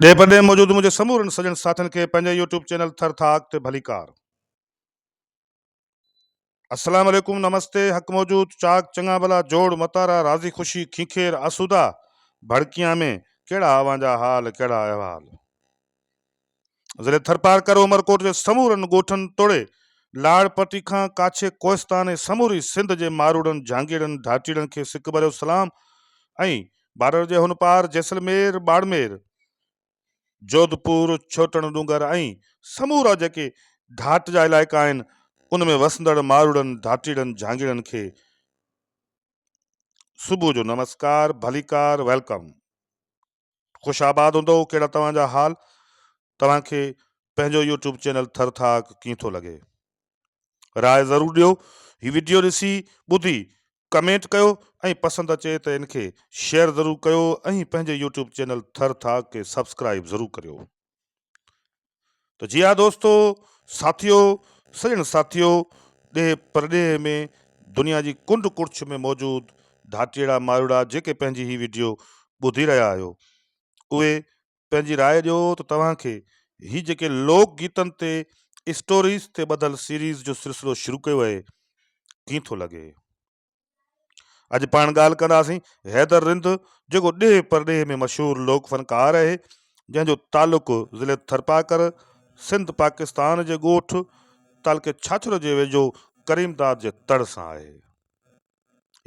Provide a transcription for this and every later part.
ڏيهه پرڏيهه ۾ موجود منهنجي سمورن سڄڻ ساٿين کي پنهنجي يوٽيوب چينل ٿر ٿاڪ تي ڀليڪار. السلام عليڪم نمستي حق موجود چاڪ چڱا ڀلا جوڙ متارا راضي خوشي کينکير آسودا ڀڙڪيان ۾ ڪهڙا اوهان جا حال ڪهڙا احوال. ضلعي ٿرپارڪر عمرڪوٽ جي سمورن ڳوٺن توڙي لاڙ پٽي کان ڪاڇي ڪوهستان ۽ سموري سنڌ جي ماروئڙن، جهانگيئڙن، ڍاٽيئڙن کي سڪ ڀريو سلام ۽ بارڊر جي هن پار جيسلمير، ٻاڙمير، جوڌپور، ڇوٽڻ ڏونگر ۽ سمورا جيڪي ڍاٽ جا علائقا آهن ان ۾ وسندڙ ماروئڙن، ڍاٽيئڙن، جهانگيئڙن کي صبح جو نمسڪار، ڀليڪار، welcome. خوش آباد هوندؤ ڪهڙا توهان جا حال توهان کي پنهنجو يوٽيوب چينل ٿر ٿاڪ ڪيئن ٿو لڳي راء ضرور ڏيو هي وڊيو ڏسي ٻڌي ڪمينٽ ڪيو ۽ پسند اچي ته ان کي شيئر ضرور ڪيو ۽ پنهنجي يوٽيوب چينل ٿر ٿاڪ کي سبسڪرائب ضرور ڪريو ته جي ها دوستو، ساٿيو، سڄڻ ساٿيو، ڏيهه پرڏيهه ۾ دنيا جي ڪنڊ ڪڙڇ ۾ موجود ڍاٽيئڙا ماروئڙا جيڪي پنهنجي هي وڊيو ٻڌي رهيا آهيو اهي پنهنجي راء ڏيو ته توهان کي هي جيڪي لوڪ گيتن تي اسٽوريز تي ٻڌل سيريز جو سلسلو شروع ڪيو اهي ڪيئن ٿو لڳي. اڄ پاڻ ڳالهه ڪنداسين حيدر رند جيڪو ڏيهه پرڏيهه ۾ مشهور لوڪ فنڪار آهي جنهن جو تعلق ضلعي ٿرپاڪر سنڌ پاڪستان جي ڳوٺ تعلقي ڇاڇرو جي ويجهو ڪريم داد جي تڙ سان آهي.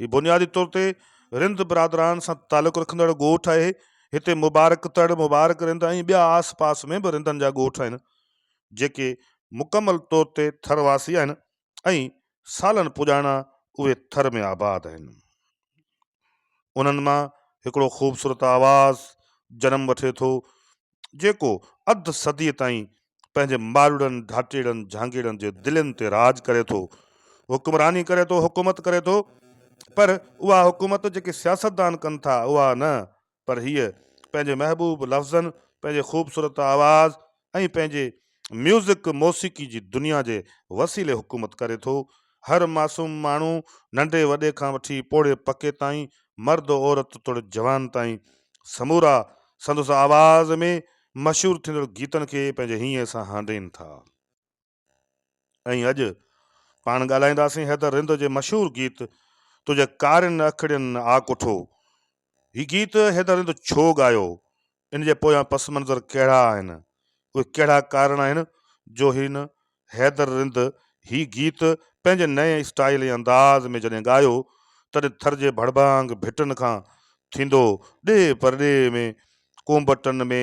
هي بنيادي طور تي رند برادران سان تعلق رکندڙ ڳوٺ آهي. هتي مبارڪ تڙ، مبارڪ رند ۽ ٻيا آس پاس ۾ به رندن جا ڳوٺ آهن جيڪي مڪمل طور تي ٿر واسي آهن ۽ سالن پڄاڻا اهي ٿر ۾ آباد آهن. انهن مان هڪڙو خوبصورت آواز جنم وٺي ٿو، جيڪو اڌ صديء تائين پنهنجي ماروئڙن، ڍاٽيئڙن، جهانگيئڙن جي دلين تي راڄ ڪري ٿو، حڪمراني ڪري ٿو، حڪومت ڪري ٿو، پر اها حڪومت جيڪي سياستدان ڪن ٿا، اها نه، پر هيء پنهنجي محبوب لفظن، پنهنجي خوبصورت آواز ۽ پنهنجي ميوزڪ، موسيقي، جي دنيا جي وسيلي حڪومت ڪري ٿو. هر معصوم ماڻهو، ننڍي وڏي کان وٺي پوڙهي پڪي تائين، مرد عورت توڙي جوان تائين، سمورا سندس آواز ۾ مشهور ٿيندڙ گيتن کي پنهنجي هينئين سان هانڊين ٿا. ۽ اڄ پاڻ ڳالهائينداسين حيدر رند جي مشهور گيت تنهنجي ڪارين اکڙين آ ڪٺو. هي گيت حيدر رند ڇو ڳايو؟ ان جي پويان پس منظر ڪهڙا آهن؟ اهي ڪهڙا ڪارڻ آهن جو هن حيدر رند هي گيت پنهنجي نئين اسٽائيل ۽ انداز ۾ جڏهن ڳايو تڏهن ٿر جي ڀڙڀانگ ڀٽن کان ٿيندو ڏيهه پرڏيهه ۾ ڪونڀٽن ۾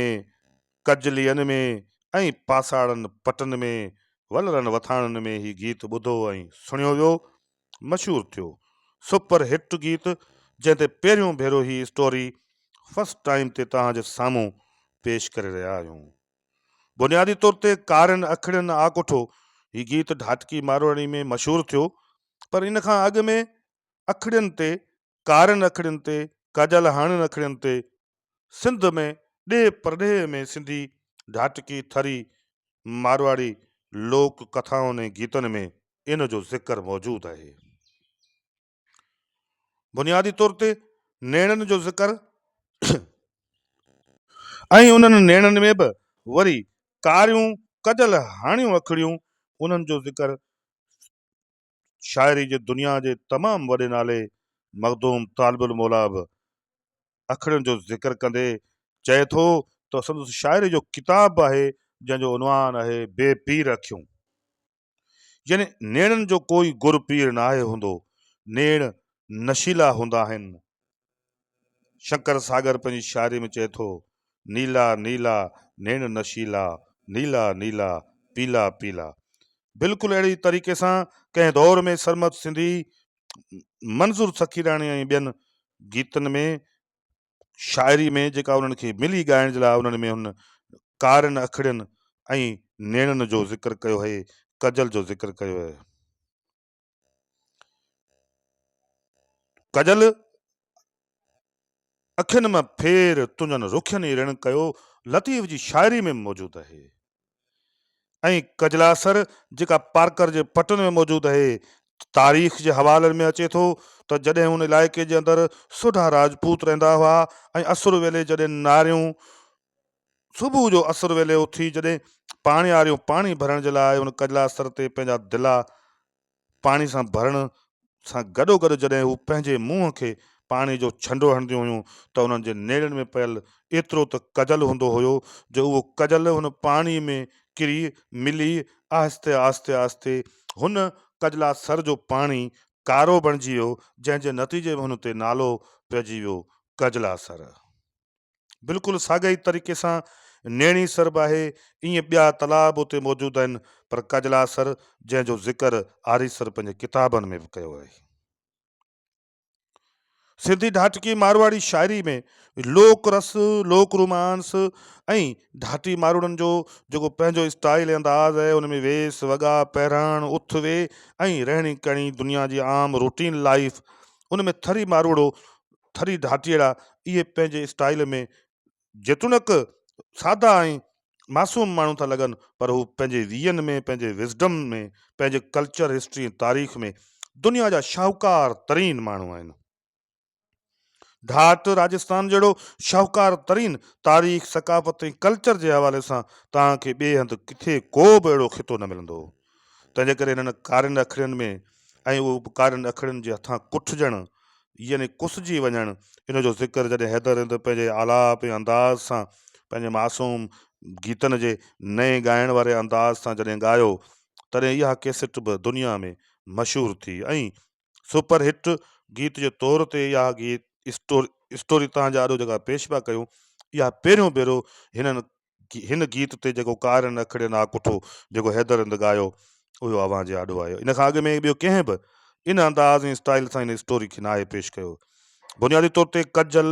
ڪجلين ۾ ۽ پاساڙن پٽن ۾، ولرن وٿاڻن ۾ هي گيت ٻڌو ۽ سڻيو ويو، مشهور ٿيو. سپر هٽ گيت، جنهن تي پهريون ڀيرو هي اسٽوري فرسٽ ٽائيم تي توهان جي سامهون پيش ڪري رهيا آهيون. بنيادي طور تي ڪارين اکڙين آ ڪٺو هي گيت ڍاٽڪي ماروئڙي ۾ مشهور ٿيو، پر ان کان اڳ ۾ اکڙين تي ڪارين اکڙين تي، ڪجل هاڻين اکڙين تي، سنڌ ۾ ڏيهه پرڏيهه ۾ سنڌي، ڍاٽڪي، ٿري، مارواڙي لوڪ ڪٿائن ۽ گيتن ۾ ان جو ذڪر موجود آهي. بنيادي طور تي نيڻن جو ذڪر ۽ انهن نيڻن ۾ به وري ڪاريون ڪجل هاڻيون اکڙيون انهن جو ذڪر شاعري جي دنيا جي تمام وڏي نالي مخدوم طالب الموليٰ به اکڙين جو ذڪر ڪندي چئي ٿو ته سندس شاعري جو ڪتاب به آهي جنهن جو عنوان آهي بي پير اکيون يعني نيڻن جو ڪوئي گر پير ناهي هوندو نيڻ نشيلا هوندا آهن شنڪر ساگر پنهنجي شاعري ۾ چئي ٿو، نيلا نيلا نيڻ نشيلا، نيلا نيلا پيلا پيلا. بلڪل اهڙي طريقي سان ڪنهن دور ۾ سرمد سنڌي، منظور سخيراڻي ۽ ٻين گيتن ۾ شاعري ۾ جيڪا انهن کي ملي ڳائڻ جي لاء انهن ۾ هن ڪارين اکڙين ۽ نيڻن جو ذڪر ڪيو آهي، ڪجل جو ذڪر ڪيو آهي. ڪجل اکين مان ڦير تنهنجن رخين ئي رڻ ڪيو لطيف جي شاعري ۾ موجود آهي ۽ ڪجلاسر جيڪا پارڪر جي پٽن ۾ موجود آهي تاريخ جي حوالن ۾ اچي ٿو ته جڏهن ان علائقي جي اندر سوڍا راجپوت رهندا هئا ۽ اسر ويلي جڏهن ناريون. صبح جو اسر ويلي اٿي جڏهن پاڻياريون پاڻي ڀرڻ جي لاء ان ڪجلا سر تي پنهنجا دلا پاڻي سان ڀرڻ سان گڏوگڏ جڏهن هو پنهنجي منهن کي پاڻي جو ڇنڊو هڻنديون هيون ته انهن جي نيڙن ۾ پيل ايترو ته ڪجل هوندو هيو جو اهو ڪجل ان پاڻي ۾ ڪري ملي آهستي آهستي آهستي هن ڪجلا سر جو پاڻي ڪارو بڻجي ويو جنهن جي نتيجي ۾ هن تي نالو پئجي ويو ڪجلا سر. بلڪل ساڳئي ئي طريقي سان نيڻي سر به آهي، ائين ٻيا تلاء به اتي موجود آهن، پر ڪجلا سر جنهن جو ذڪر آريسر پنهنجي ڪتابن ۾ به ڪيو آهي. سنڌي ڍاٽڪي مارواڙي شاعري ۾ لوڪ رس، لوڪ رومانس ۽ ڍاٽي ماروئڙن جو جيڪو پنهنجو اسٽائيل ۽ انداز آهي، ان ۾ ويس، وڳا، پهراڻ، اٿ ويهه ۽ رهڻي ڪهڻي، دنيا جي عام روٽين لائيف، ان ۾ ٿري ماروئڙو ٿري ڍاٽيئڙا اهي پنهنجي اسٽائيل ۾ جيتوڻيڪ سادا ۽ معصوم ماڻهو ٿا لڳن پر هو پنهنجي ويئن ۾ پنهنجي وزڊم ۾ پنهنجي ڪلچر هسٽري ۽ تاريخ ۾ دنيا جا شاهوڪار ترين ماڻهو آهن. ڍاٽ راجستان جهڙو شاهوڪار ترين تاريخ، ثقافت ۽ ڪلچر جي حوالي سان توهان کي ٻئي هنڌ ڪٿي ڪو به اهڙو خطو نه ملندو. تنهنجي ڪري هنن ڪارين اکڙين ۾ ۽ اهو به ڪارين اکڙين جي هٿان ڪٺجڻ يعني ڪسجي وڃڻ ان جو ذڪر جڏهن حيدر رند پنهنجي آلاپ ۽ انداز سان پنهنجي معصوم گيتن جي نئين ڳائڻ واري انداز سان جڏهن ڳايو تڏهن اها ڪيسٽ به دنيا ۾ مشهور ٿي ۽ سپر هٽ گيت جي طور تي اها گيت اسٽوري توهان جي آڏو جيڪا پيش پيا ڪيون اها پهريون ڀيرو هنن هن گيت تي جيڪو ڪارين اکڙين آ ڪٺو جيڪو حيدر رند ڳايو اهو اوهان جي آڏو آيو ان کان اڳ ۾ ٻيو ڪنهن به ان انداز ۽ اسٽائيل سان هن اسٽوري کي ناهي پيش ڪيو بنيادي طور تي ڪجل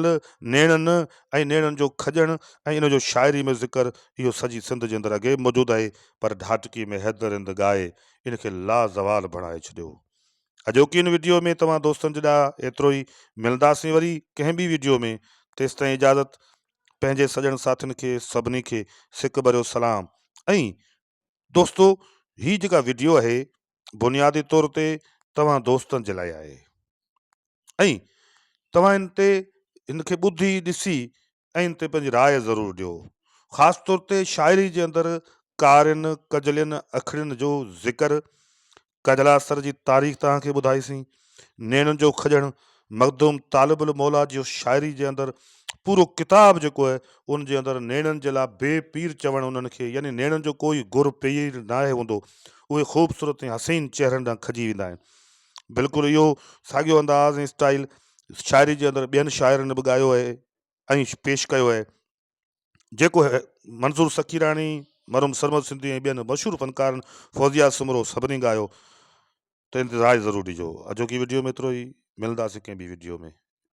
نيڻن ۽ نيڻن جو کڄڻ ۽ ان جو شاعري ۾ ذڪر اهو سڄي سنڌ جي اندر اڳي به موجود آهي پر ڍاٽڪي ۾ حيدر رند ڳائي ان کي لازوال بڻائي ڇڏيو اڄوڪي هن وڊيو ۾ توهان دوستن جي لاء ايترو ئي ملنداسين وري ڪنهن ٻي وڊيو ۾ تيستائين اجازت پنهنجي سڄڻ ساٿين کي سڀني کي سڪ ڀريو سلام ۽ دوستو هي جيڪا وڊيو آهي بنيادي طور تي توهان دوستن جي لاء آهي ۽ توهان ان تي ان کي ٻڌي ڏسي ۽ ان تي پنهنجي راء ضرور ڏيو. خاص طور تي شاعري جي اندر ڪارين ڪجلين اکڙين جو ذڪر، ڪجلاسر جي تاريخ توهان کي ٻڌائيسين، نيڻن جو کڄڻ، مخدوم طالب الموليٰ جو شاعري جي اندر پورو ڪتاب جيڪو آهي ان جي اندر نيڻن جي لاء بي پير چوڻ انهن کي يعني نيڻن جو ڪوئي گر پير ناهي هوندو اهي خوبصورت ۽ حسين چهرن ڏانهن کڄي ويندا آهن. بلڪل اهو ساڳيو انداز ۽ اسٽائيل شاعري جي اندر ٻين شاعرن به ڳايو آهي ۽ پيش ڪيو آهي جيڪو منظور سخيراڻي مرحوم سرمد سنڌي ۽ ٻين مشهور فنڪارن فوزيا سومرو سڀني ڳايو ته انتظار ضرور ڏجو اڄوڪي وڊيو ۾ ايترو ئي ملنداسين ڪنهن ٻي وڊيو ۾.